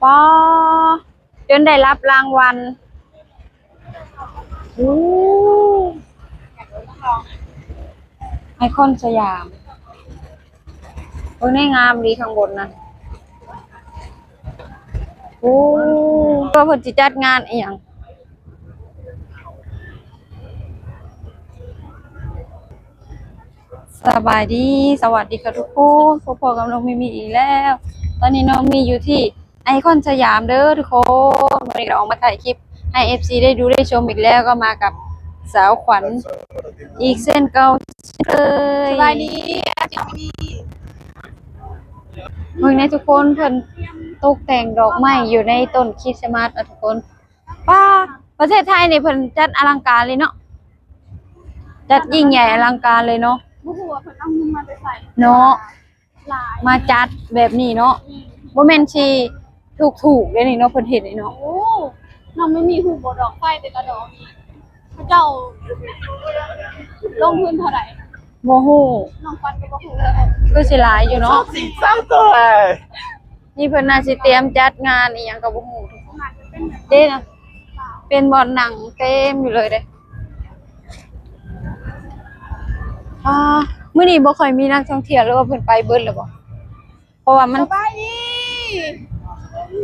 ປ້າ ຈົນໄດ້ຮັບລາງວັນ. ໂອ້ ໄອຄອນສະຫຍາມ. ເບິ່ງແນ່ ງາມດີຂ້າງບົນນະ. ໂອ້ ວ່າເພິ່ນຊິຈັດງານອີ່ຫຍັງ. ສະບາຍດີ ສະຫວັດດີຄ່ະທຸກຄົນ, ພົບພໍ້ກັບນ້ອງມີມີອີກແລ້ວ. ຕອນນີ້ນ້ອງມີຢູ່ທີ່ໄອຄອນສະຫຍາມເດີທຸກຄົນ. ມື້ນີ້ກໍອອກມາຖ່າຍຄລິບໃຫ້ເອັຟຊີໄດ້ດູໄດ້ຊົມອີກແລ້ວ, ກໍມາກັບສາວຂວັນອີກເຊັ່ນເກົ່າເຊັ່ນເຄີຍ. ສະບາຍດີ ເບິ່ງແນ່ທຸກຄົນ, ເພິ່ນຕົກແຕ່ງດອກໄມ້ຢູ່ໃນຕົ້ນຄຣິດສະມາດນະທຸກຄົນ. ປ້າ ປະເທດໄທນີ້ເພິ່ນຈັດອະລັງການເລີຍເນາະ, ຈັດຍິ່ງໃຫຍ່ອະລັງການເລີຍເນາະ. ບໍ່ຮູ້ວ່າເພິ່ນເອົາເງິນມາແຕ່ໃສເນາະ, ຫຼາຍ ມາຈັດແບບນີ້ເນາະ. ອືມ ບໍ່ແມ່ນຊິຖືກໆເດ້ນີ້ເນາະ ເພິ່ນເຮັດນີ້ເນາະ. ໂອ້ ນ້ອງມີມີຮູ້ບໍ່ ດອກໄຟແຕ່ລະດອກນີ້ ເຂົາເຈົ້າລົງທຶນເທົ່າໃດ? ບໍ່ຮູ້ ນ້ອງຂວັນກໍບໍ່ຮູ້ເລີຍ. ຄືຊິຫຼາຍຢູ່ເນາະ. ນີ້ເພິ່ນໜ້າຊິຕຽມຈັດງານອີ່ຫຍັງກໍບໍ່ຮູ້. ເດ້ນະ ເປັນບ່ອນນັ່ງເຕັມຢູ່ເລີຍເດ້. ອ່າ ມື້ນີ້ບໍ່ຄ່ອຍມີນັກທ່ອງທ່ຽວ ຫຼືວ່າເພິ່ນໄປເບິດແລ້ວບໍ່? ເພາະວ່າມັນ ສະບາຍດີ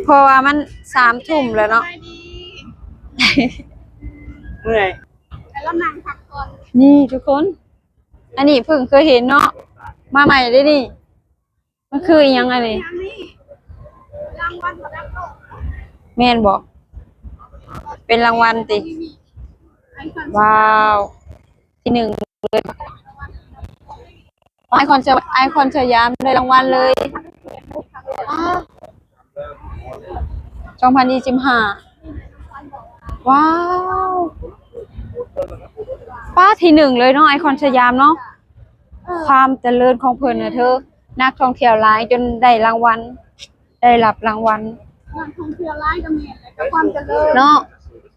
ເພາະວ່າມັນສາມທຸ່ມແລ້ວເນາະ. ສະບາຍດີ ເມື່ອຍ ແຕ່ລະນັ່ງພັກຜ່ອນ. ນີ້ທຸກຄົນ ອັນນີ້ເພິ່ງເຄີຍເຫັນເນາະ, ມາໃໝ່ເດ້ນີ້. ມັນຄືອີ່ຫຍັງອັນນີ້? ລາງວັນ ແມ່ນບໍ່? ເປັນລາງວັນຕິ? ວ້າວ ທີໜຶ່ງເລີຍ. ໄອຄອນສະ ໄອຄອນສະຫຍາມໄດ້ລາງວັນເລີຍ. ສອງພັນຊາວຫ້າ ວ້າວ ປ້າ ທີໜຶ່ງເລີຍເນາະ ໄອຄອນສະຫຍາມເນາະ. ຄວາມຈະເລີນຂອງເພິ່ນນະເທີ, ນັກທ່ອງທ່ຽວຫຼາຍຈົນໄດ້ລາງວັນ ໄດ້ຮັບລາງວັນ. ນັກທ່ອງທ່ຽວຫຼາຍກໍແມ່ນແຫຼະ ກໍຄວາມຈະເລີນເນາະ.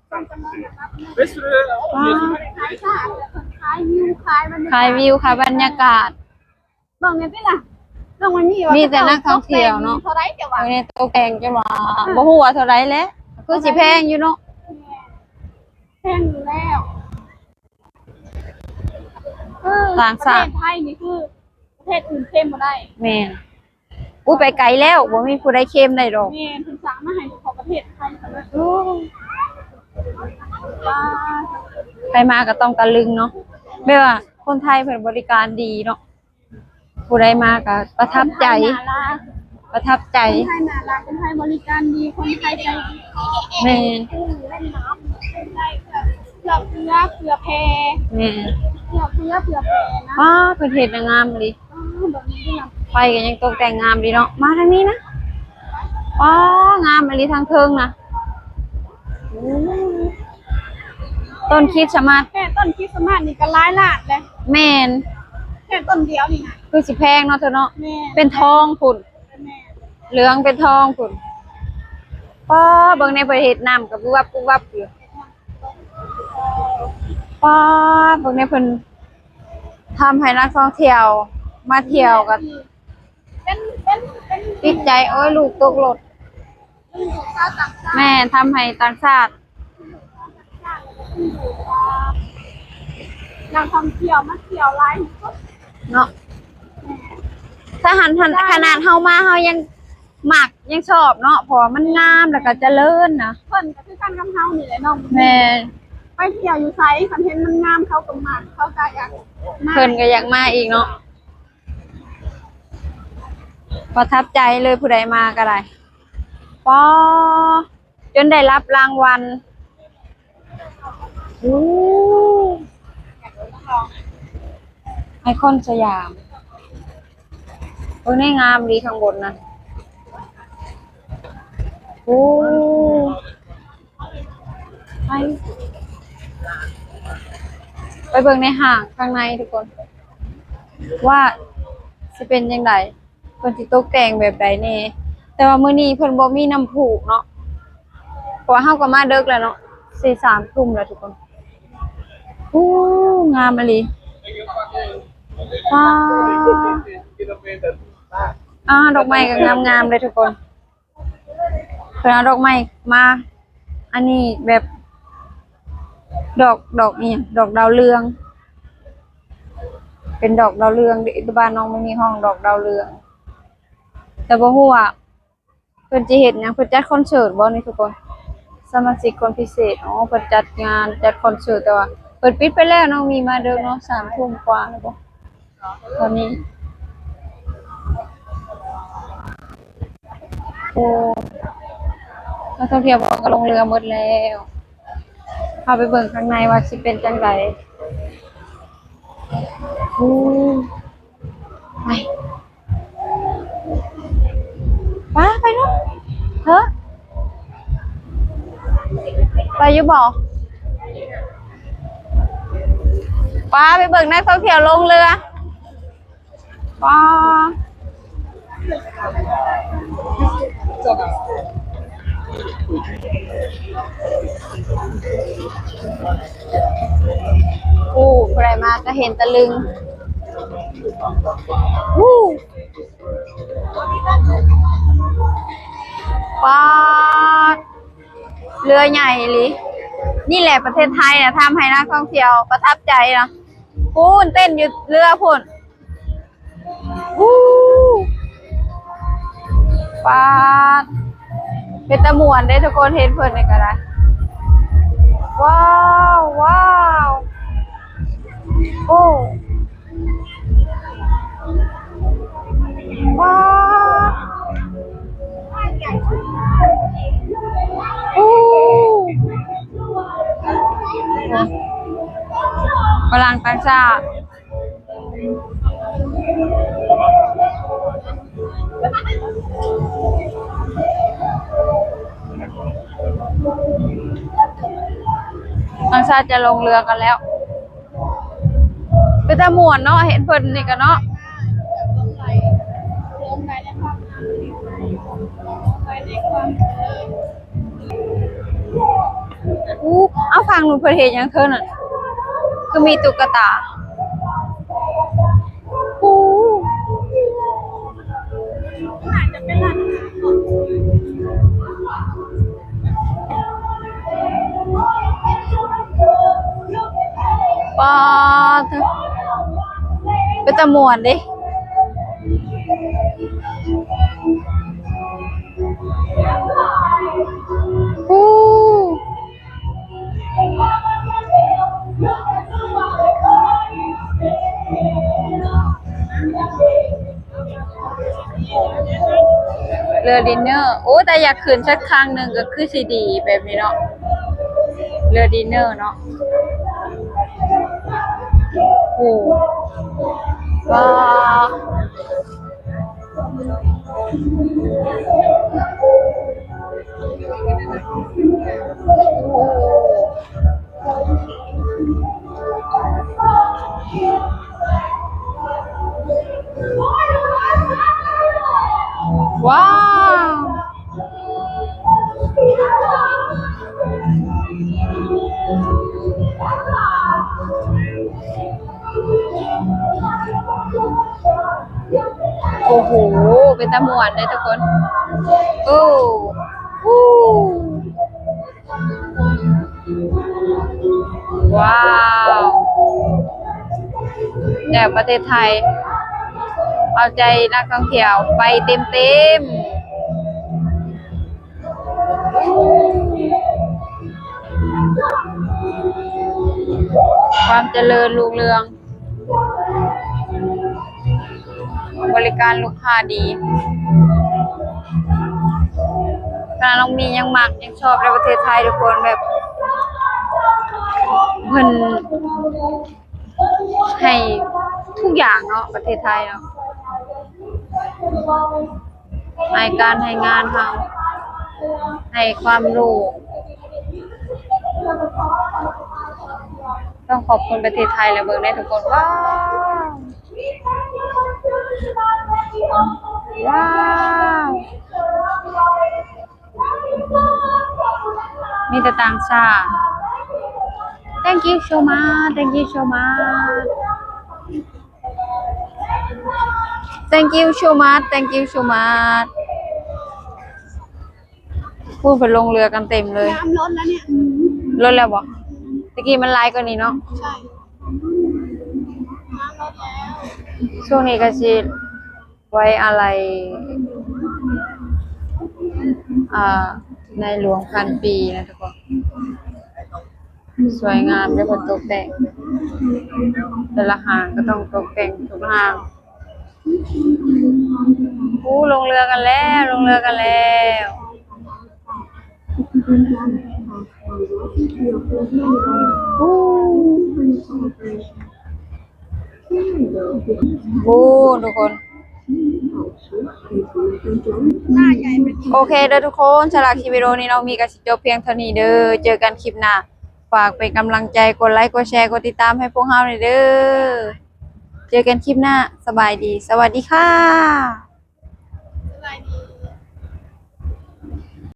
ຂາຍຊາດ ຂາຍວິວ ຂາຍບັນຍາກາດ ຂາຍວິວ ຂາຍບັນຍາກາດ. ເບິ່ງແນ່ຕິລະ ເບິ່ງມັນມີວ່າ ມີແຕ່ນັກທ່ອງທ່ຽວເນາະ. ເຂົາເຈົ້າຕົກແຕ່ງເທົ່າໃດແຕ່ວ່າ ເອີ ຕົກແຕ່ງຈົນວ່າ ເອີ ບໍ່ຮູ້ວ່າເທົ່າໃດແຫຼະ, ຄືຊິແພງຢູ່ເນາະ. ແມ່ນ ແພງຢູ່ແລ້ວ. ເອີ ຕ່າງຊາດ ປະເທດໄທນີ້ຄືປະເທດອື່ນເຄມບໍ່ໄດ້. ແມ່ນ. ອຸ້ຍ ໄປໄກແລ້ວ ບໍ່ມີຜູ້ໃດເຄມໄດ້ດອກ. ແມ່ນ ເພິ່ນສ້າງມາໃຫ້ເຂາປະເທດໄທເທົ່ານັ້ນ. ໂອ້ ໃຜມາກໍຕ້ອງຕະລຶງເນາະ, ແບບວ່າຄົນໄທເພິ່ນບໍລິການດີເນາະ. ຜູ້ໃດມາກໍປະທັບໃຈ ຄົນໄທໜ້າລັກ ປະທັບໃຈ. ຄົນໄທໜ້າລັກ ຄົນໄທບໍລິການດີ ຄົນໄທໃຈດີ. ແມ່ນ ເອື້ອເຟື້ອເຜື່ອແຜ່. ແມ່ນ ເອື້ອເຟື້ອເຜື່ອແຜ່ນະ. ອ້າ ເພິ່ນເຮັດນະງາມອີ່ຫຼີ. ອ້າ ເບິ່ງນີ້ລະ ໄຟກໍຍັງຕົກແຕ່ງງາມດີເນາະ. ມາທາງນີ້ນະ. ອ້າ ງາມອີ່ຫຼີທາງເທິງນະ. ໂອ້ ຕົ້ນຄຣິດສະມາດ ແຄ່ຕົ້ນຄຣິດສະມາດນີ້ກໍຫຼາຍລ້ານແລ້ວ. ແມ່ນ ແຄ່ຕົ້ນດຽວນີ້ນະ ຄືຊິແພງເນາະເທີເນາະ. ແມ່ນ ເປັນທອງພຸ້ນ. ແມ່ນ ເຫຼືອງເປັນທອງພຸ້ນ. ປ້າ ເບິ່ງແນ່ ເພິ່ນເຮັດນ້ຳກໍວຸບວັບ ວຸບວັບຢູ່. ປ້າ ເບິ່ງແນ່ ເພິ່ນທຳໃຫ້ນັກທ່ອງທ່ຽວມາທ່ຽວກໍ ເປັນ ເປັນ ເປັນ ຕິດໃຈ. ໂອ້ຍ ລູກຕົກລົດ. ແມ່ນ ທຳໃຫ້ຕ່າງຊາດ ນັກທ່ອງທ່ຽວມາທ່ຽວຫຼາຍເນາະ. ຖ້າຫັ້ນ ຂະໜາດເຮົາມາ ເຮົາຍັງມັກ ຍັງຊອບເນາະ ເພາະວ່າມັນງາມ ແລ້ວກໍຈະເລີນນະ. ເພິ່ນກໍຄືກັນກັບເຮົານີ້ແຫຼະນ້ອງ. ແມ່ນ ໄປທ່ຽວຢູ່ໃສ ຄັນເຫັນມັນງາມ ເຂົາກໍມັກ ເຂົາກໍຢາກມາ ເພິ່ນກໍຢາກມາອີກເນາະ. ປະທັບໃຈເລີຍ ຜູ້ໃດມາກໍໄດ້. ປ້າ ຈົນໄດ້ຮັບລາງວັນ. ໂອ້ ໄອຄອນສະຫຍາມ. ເບິ່ງແນ່ ງາມດີຂ້າງບົນນະ. ໂອ້ ໄປ ໄປເບິ່ງໃນຫ້າງຂ້າງໃນທຸກຄົນ ວ່າຊິເປັນຈັ່ງໃດ. ເພິ່ນຊິຕົກແຕ່ງແບບໃດແດ່? ແຕ່ວ່າມື້ນີ້ເພິ່ນບໍ່ມີນ້ຳພຸເນາະ ເພາະວ່າເຮົາກໍມາເດິກແລ້ວເນາະ ສີ່ສາມທຸ່ມແລ້ວທຸກຄົນ. ໂອ້ ງາມອີ່ຫຼີ. ວ້າ ອ້າ ດອກໄມ້ກໍງາມໆເດ້ທຸກຄົນ. ເພິ່ນເອົາດອກໄມ້ມາ ອັນນີ້ແບບ ດອກ ດອກອີ່ຫຍັງ ດອກດາວເຮືອງ ເປັນດອກດາວເຮືອງເດ້ ຢູ່ບ້ານນ້ອງມີ່ມີຫ້ອງດອກດາວເຮືອງ ແຕ່ບໍ່ຮູ້ວ່າ ເພິ່ນຊິເຮັດຫຍັງ ເພິ່ນຈັດຄອນເສີດບໍ່ນີ້ທຸກຄົນ? ສະມາຊິກຄົນພິເສດ ອໍ ເພິ່ນຈັດງານຈັດຄອນເສີດ ແຕ່ວ່າເພິ່ນປິດໄປແລ້ວ ນ້ອງມີມາເດິກເນາະ ສາມທຸ່ມກວ່າແລ້ວບໍ່ ຕອນນີ້. ໂອ້ ນັກທ່ອງທ່ຽວເພິ່ນກໍລົງເຮືອໝົດແລ້ວ ເຂົ້າໄປເບິ່ງຂ້າງໃນວ່າຊິເປັນຈັ່ງໃດ. ໂອ້ ໄປ ປາ ໄປເນາະ ເຮີ ໄປຢູ່ບໍ່? ປາ ໄປເບິ່ງນັກທ່ອງທ່ຽວລົງເຮືອ ປາ. ໂອ້ ຜູ້ໃດມາກໍເຫັນຕະລຶງ ໂອ້ ປາດ ເຮືອໃຫຍ່ອີ່ຫຼີ ນີ້ແຫຼະປະເທດໄທນະ ທຳໃຫ້ນັກທ່ອງທ່ຽວປະທັບໃຈເນາະ ພຸ້ນເຕັ້ນຢູ່ເຮືອພຸ້ນ. ອູ້ ປາດ ເປັນຕາມ່ວນເດ້ທຸກຄົນ ເຫັນເພິ່ນນີ້ກໍໄດ້ ວ້າວ ວ້າວ ໂອ້ ວ້າວ ອູ້ ຝຣັ່ງຕ່າງຊາດ ທາງຊາດຈະລົງເຮືອກັນແລ້ວ ເປັນຕາມ່ວນເນາະ ເຫັນເພິ່ນນີ້ກະເນາະ ອູ້ ເອົາ ຝັ່ງນູ້ນເພິ່ນເຮັດຫຍັງເທິງນັ້ນ ຄືມີຕຸກກະຕາ ອູ້ ປາດ ເປັນຕາມ່ວນເດ້. ເຮືອດິນເນີ ໂອ້ ແຕ່ຢາກຂຶ້ນສັກຄັ້ງໜຶ່ງກໍຄືຊິດີແບບນີ້ເນາະ ເຮືອດິນເນີເນາະ. ໂອ້ ວ້າວ ວ້າວ ໂອ້ໂຫ ເປັນຕາມ່ວນເດ້ທຸກຄົນ ໂອ້ ວ້າວ ແລ້ວປະເທດໄທເອົາໃຈນັກທ່ອງທ່ຽວໄປເຕັມໆ. ຄວາມຈະເລີນຮຸ່ງເຮືອງ ບໍລິການລູກຄ້າດີ ຂະໜາດນ້ອງມີຍັງມັກ ຍັງຊອບໃນປະເທດໄທທຸກຄົນ ແບບເພິ່ນ ໃຫ້ທຸກຢ່າງເນາະ ປະເທດໄທເນາະ ໃຫ້ການໃຫ້ງານເຮົາ ໃຫ້ຄວາມຮູ້ ຕ້ອງຂອບຄຸນປະເທດໄທແຫຼະ ເບິ່ງໄດ້ທຸກຄົນ ວ້າວ ວ້າວ. ມີແຕ່ຕ່າງຊາດ Thank you so much. Thank you so much. Thank you so much. ພຸ້ນເພິ່ນລົງເຮືອກັນເຕັມເລີຍ. ນ້ຳລົດແລ້ວເນຍ. ລົດແລ້ວບໍ່? ຕະກີ້ມັນຫຼາຍກວ່ານີ້ເນາະ. ໃຊ່ ນ້ຳລົດແລ້ວ. ຊ່ວງນີ້ກໍຊິໄວ້ອາໄລ ອ່າ ໃນຫຼວງພັນປີນະທຸກຄົນ. ສວຍງາມເດ້ ເພິ່ນຕົກແຕ່ງ ແຕ່ລະຫ້າງກໍຕ້ອງຕົກແຕ່ງທຸກຫ້າງ. ໂອ້ ລົງເຮືອກັນແລ້ວ ລົງເຮືອກັນແລ້ວ. ໂອ້ ທຸກຄົນ. ໂອເຄເດີທຸກຄົນ, ສຳລັບຄລິບວິດີໂອນີ້ ນ້ອງມີກໍຊິຈົບພຽງເທົ່ານີ້ເດີ. ເຈີກັນຄລິບໜ້າ. ຝາກເປັນກຳລັງໃຈ ກົດໄລ ກົດແຊ ກົດຕິດຕາມໃຫ້ພວກເຮົາແດ່ເດີ. ເຈີກັນຄລິບໜ້າ. ສະບາຍດີ. ສະຫວັດດີຄ່ະ.